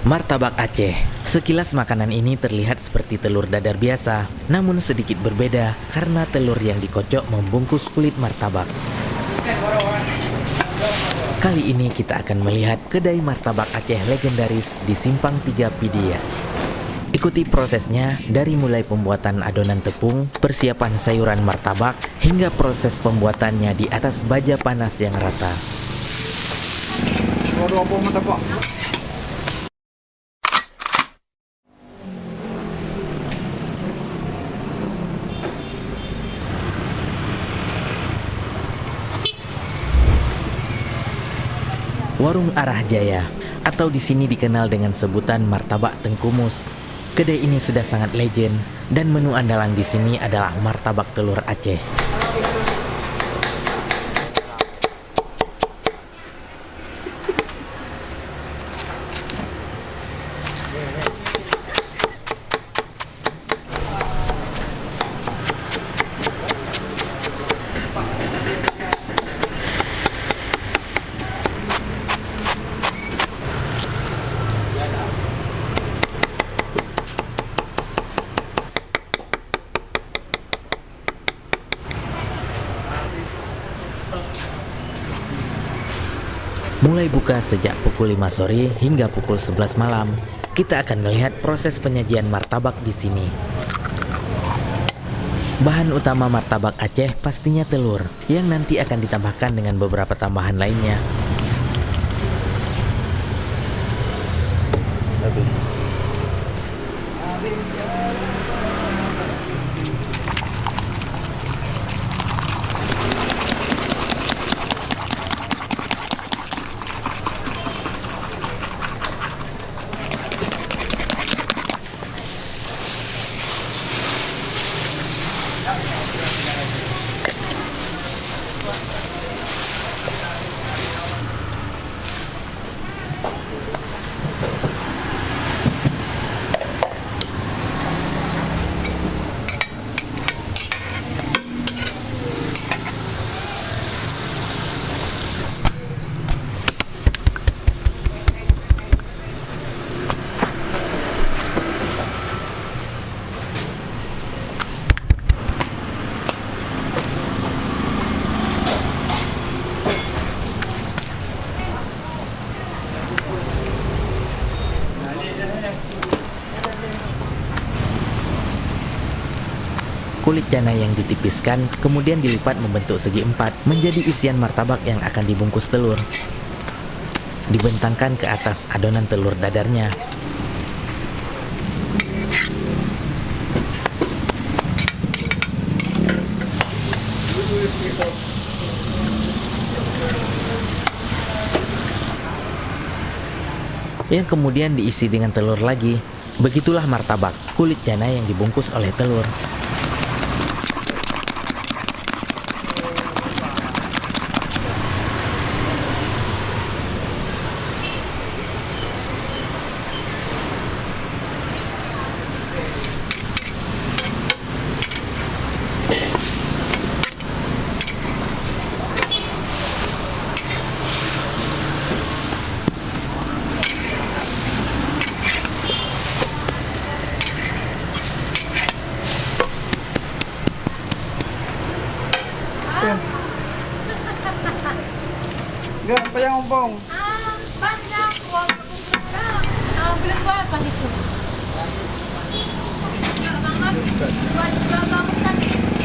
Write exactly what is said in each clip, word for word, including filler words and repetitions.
Martabak Aceh. Sekilas makanan ini terlihat seperti telur dadar biasa, namun sedikit berbeda karena telur yang dikocok membungkus kulit martabak. Kali ini kita akan melihat kedai martabak Aceh legendaris di Simpang Tiga Pidie. Ikuti prosesnya dari mulai pembuatan adonan tepung, persiapan sayuran martabak, hingga proses pembuatannya di atas baja panas yang rata. Warung Arah Jaya, atau di sini dikenal dengan sebutan Martabak Tengku Mus. Kedai ini sudah sangat legend, dan menu andalan di sini adalah martabak telur Aceh. Mulai buka sejak pukul lima sore hingga pukul sebelas malam. Kita akan melihat proses penyajian martabak di sini. Bahan utama martabak Aceh pastinya telur, yang nanti akan ditambahkan dengan beberapa tambahan lainnya. Kulit canai yang ditipiskan, kemudian dilipat membentuk segi empat, menjadi isian martabak yang akan dibungkus telur. Dibentangkan ke atas adonan telur dadarnya. Yang kemudian diisi dengan telur lagi. Begitulah martabak, kulit canai yang dibungkus oleh telur. Enggak, apa yang ompong?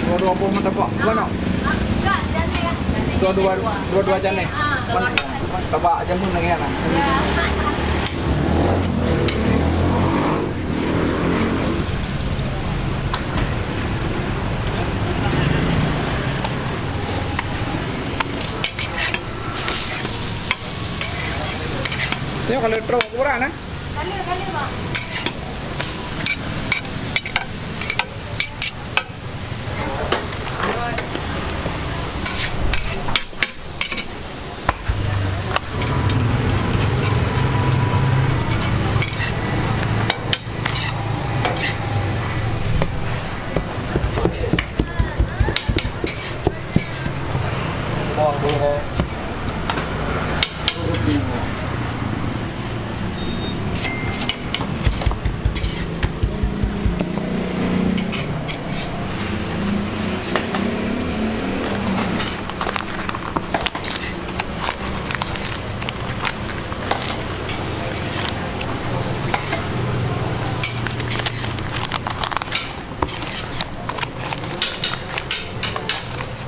Dua-dua pun mantap, Pak. Dua, no? Dua-dua, dua-dua jam ni. Mana? Tabak jamun lagi, kan? Tengok kalau terus kurang, eh?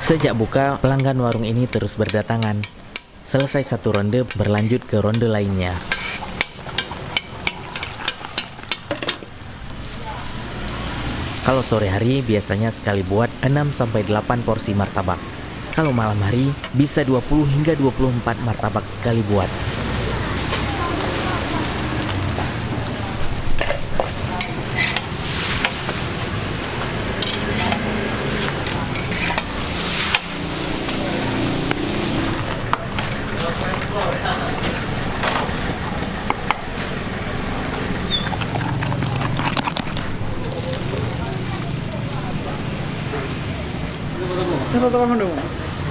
Sejak buka, pelanggan warung ini terus berdatangan. Selesai satu ronde, berlanjut ke ronde lainnya. Kalau sore hari, biasanya sekali buat enam sampai delapan porsi martabak. Kalau malam hari, bisa dua puluh hingga dua puluh empat martabak sekali buat.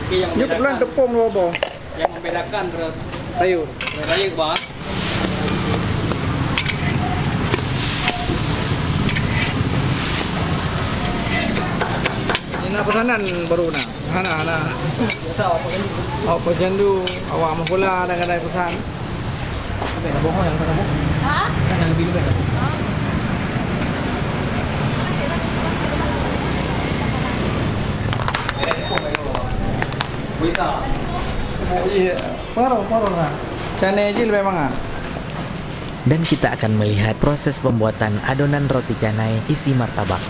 Oke, yang membedakan, tepung dua boh. Yang membedakan antara sayur. Sayur, Bang. Ini nak pesanan baru nak. Hana, hana. Oh, posyandu, awak meuhula dan kadang pesan. Lebih nak bohong yang sana, Bu. Ha? Yang lebih, lebih. Bisa. Oh, iya. Baru, baru lah. Canai je lebih mangat. Dan kita akan melihat proses pembuatan adonan roti canai isi martabak.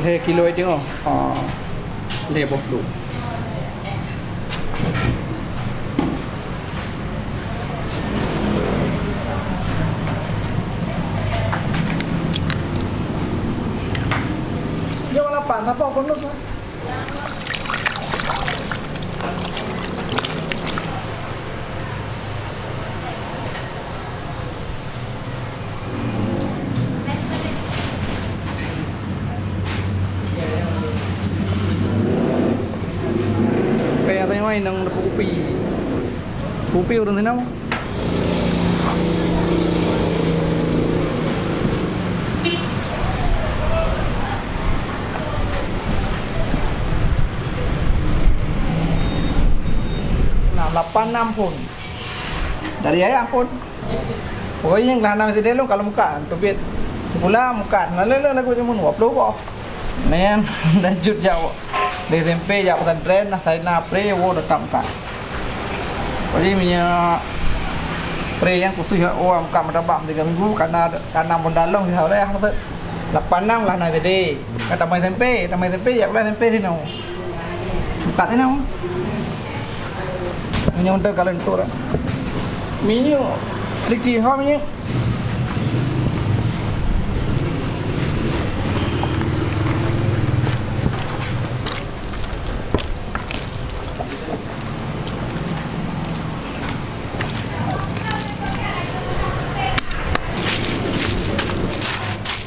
Lhèe kilo aja tengok. Ha. Lhèe boh tu. Dia lapan, siapa pun tu? Pèng teuh ngon inong dapat kupi. Kupi ureueng sinong. Nah, lapan enam phôn. Dari ayah phôn. Pokoknya nyang lah enam sideh lôn kalau mukat, teubiet sikula mukat. Nah, lôn lagu jameun dua puluh boh. Nyan, lanjut jak di S M P, jak pesantren, nah, saya na pre, wo, tetap mukat. Jadi, minyeuk pre nyang khusus, ya, oh, mukat martabak tiga minggu, karena, karena modal lôn, ya, udah, ya, maksud, lapan enam lah, nah, jadi, ka tamah S M P, tamah S M P, ya, udah S M P sinoe. Mukat sinoe. Minyeuk udah kalau entuk dah. Minyeuk, Ricky, ha, minyeuk.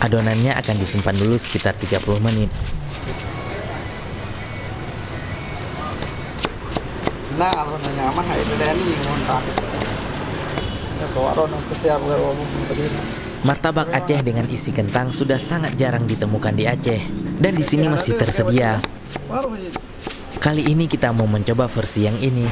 Adonannya akan disimpan dulu sekitar tiga puluh menit. Nah, kalau nanya aman, hai, beda ni, ngontak. Ya, bawa ron, aku siap, kalau mau berdiri. Martabak Aceh dengan isi kentang sudah sangat jarang ditemukan di Aceh, dan di sini masih tersedia. Kali ini kita mau mencoba versi yang ini.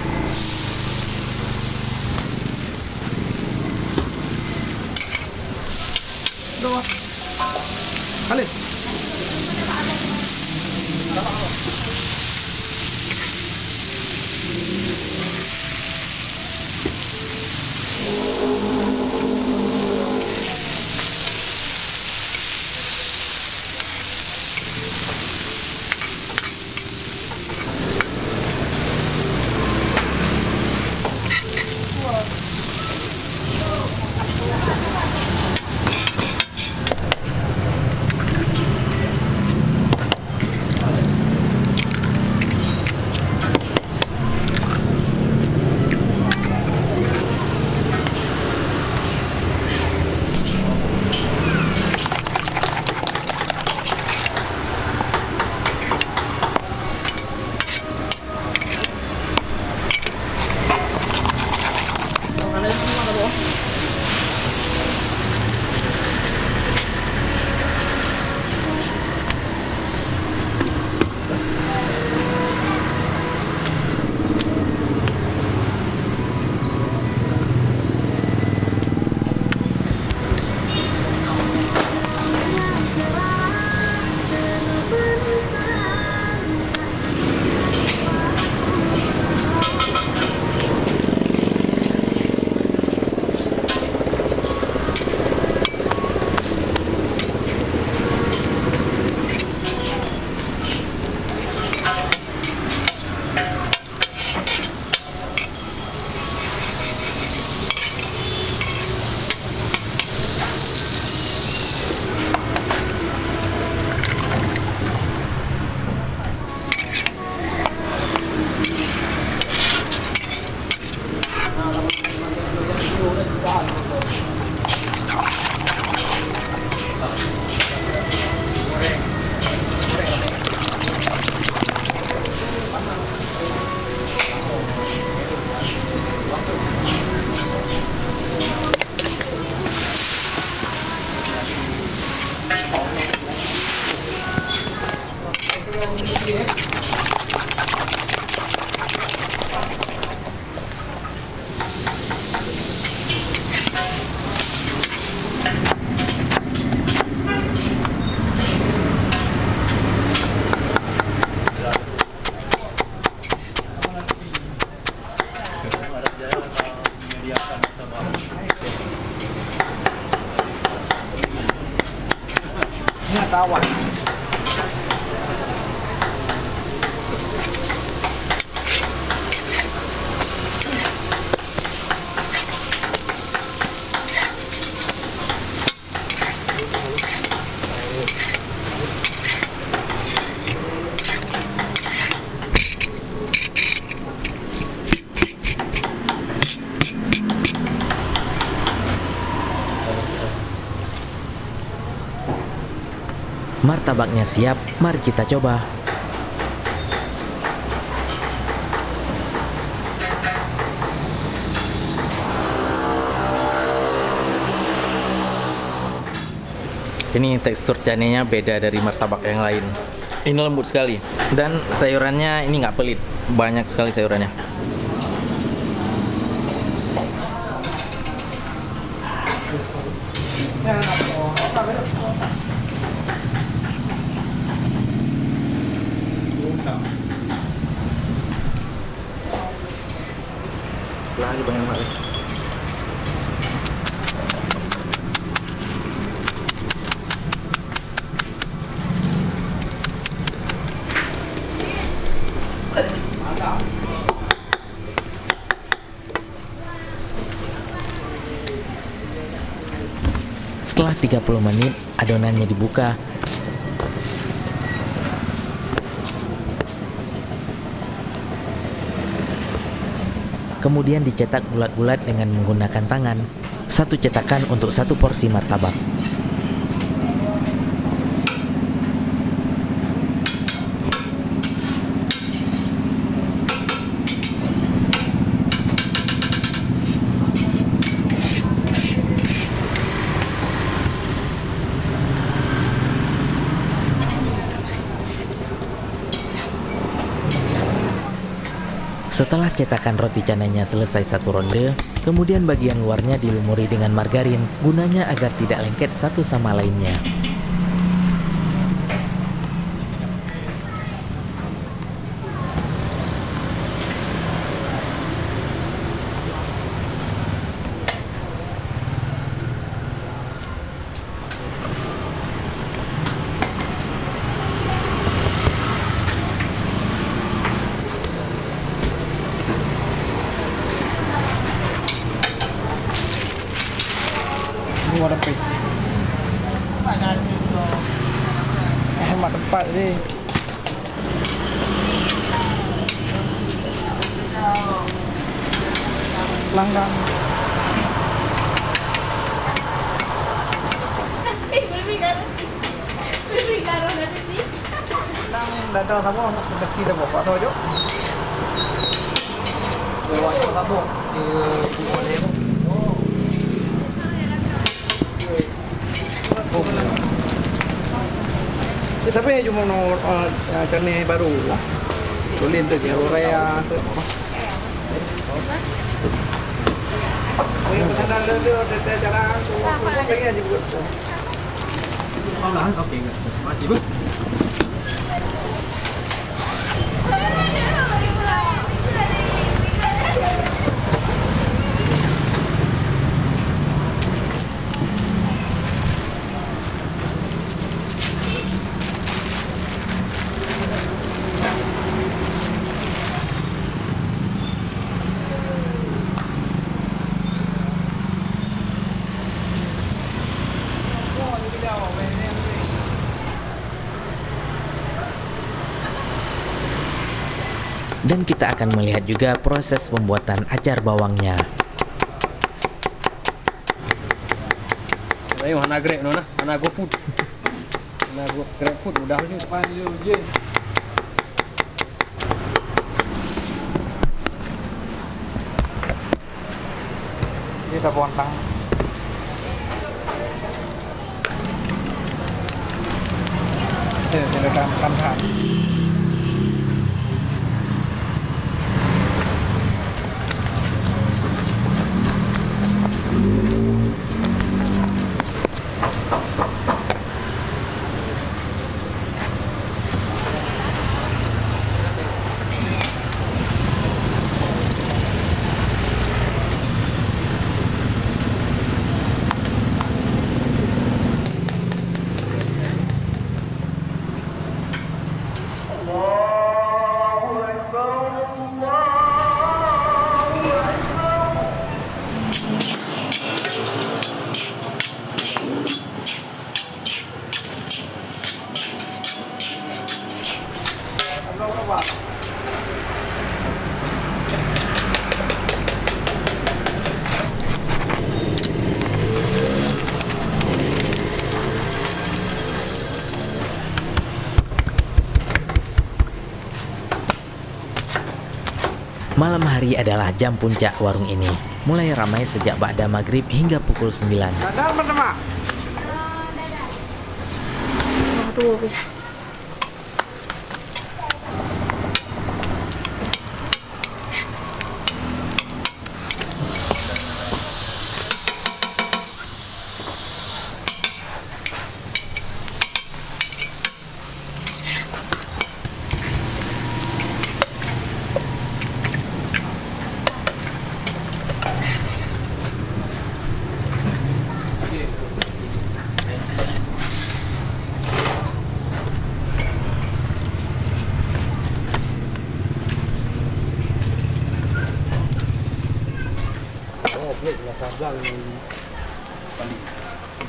Tawan. Martabaknya siap, mari kita coba. Ini tekstur canenya beda dari martabak yang lain. Ini lembut sekali. Dan sayurannya ini nggak pelit. Banyak sekali sayurannya. Lah, ni banyak banget. Setelah tiga puluh menit, adonannya dibuka. Kemudian dicetak bulat-bulat dengan menggunakan tangan. Satu cetakan untuk satu porsi martabak. Setelah cetakan roti canainya selesai satu ronde, kemudian bagian luarnya dilumuri dengan margarin, gunanya agar tidak lengket satu sama lainnya. Ini warna pink. Eh, mak tempat ni. Langgang. Nang datang sama, seperti dah bawa tu. Lewat sama. Tapi cuma no, eh, eh, channel baru lah. Boleh tu dia, Korea tu. Oh, yang kenal dia, dia, dia jarang. Pengen je buat tu. Oke, terima kasih, Bu. Dan kita akan melihat juga proses pembuatan acar bawangnya. Ayo, hana Grab no nah, hana GoFood. Hana Go-, GrabFood mudah je. Depan je, je. Ini dah pontang. Oke, kita akan makan. Malam hari adalah jam puncak warung ini. Mulai ramai sejak ba'da maghrib hingga pukul sembilan.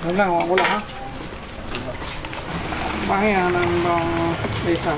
Sablang awak bola, ha? Bang ya, nang bang desa.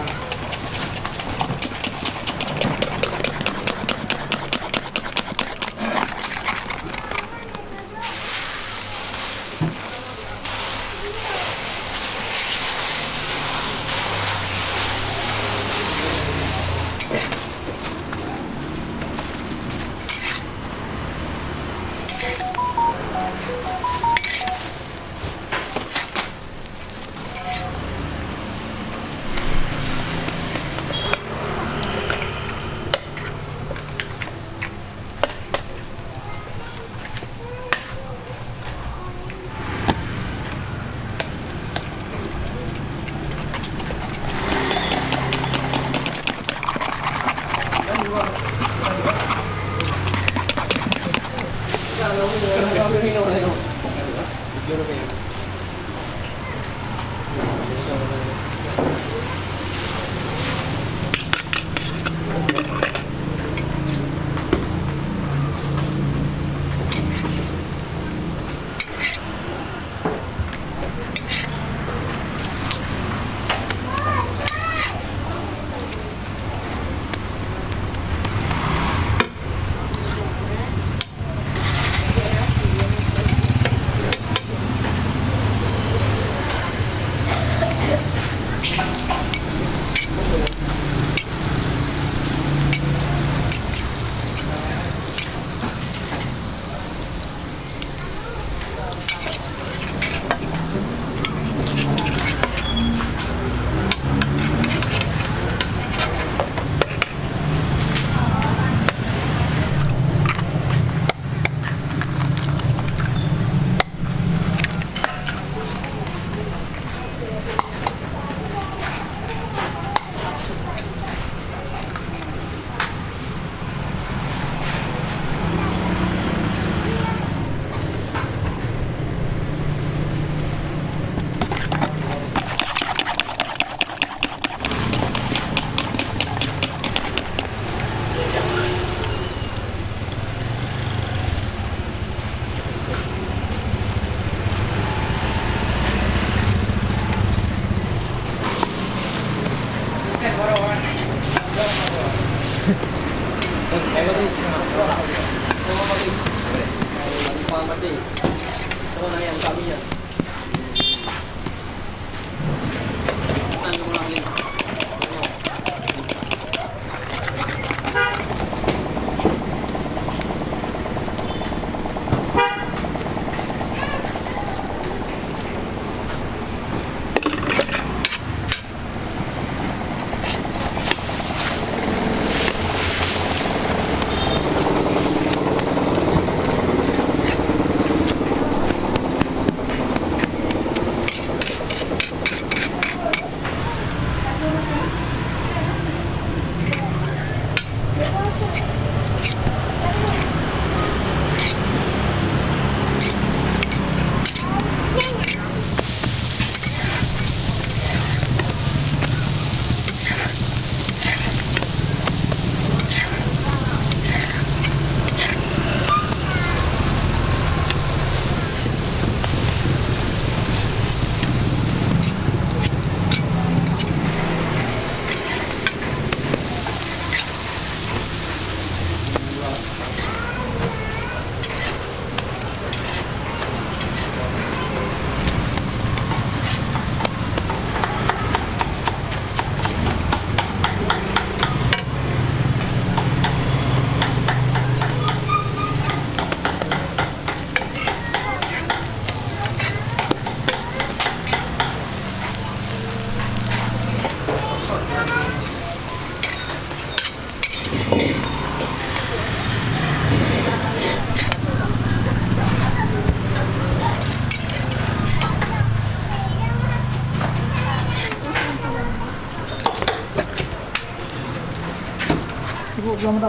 Ya,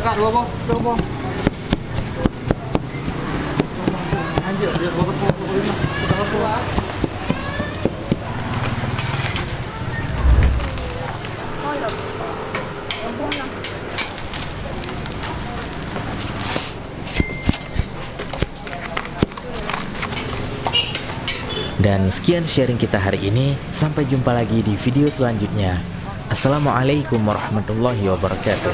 Kak, dua boh, dua boh. Lanjut, dia dua boh, dua boh lima. Dan sekian sharing kita hari ini. Sampai jumpa lagi di video selanjutnya. Assalamualaikum warahmatullahi wabarakatuh.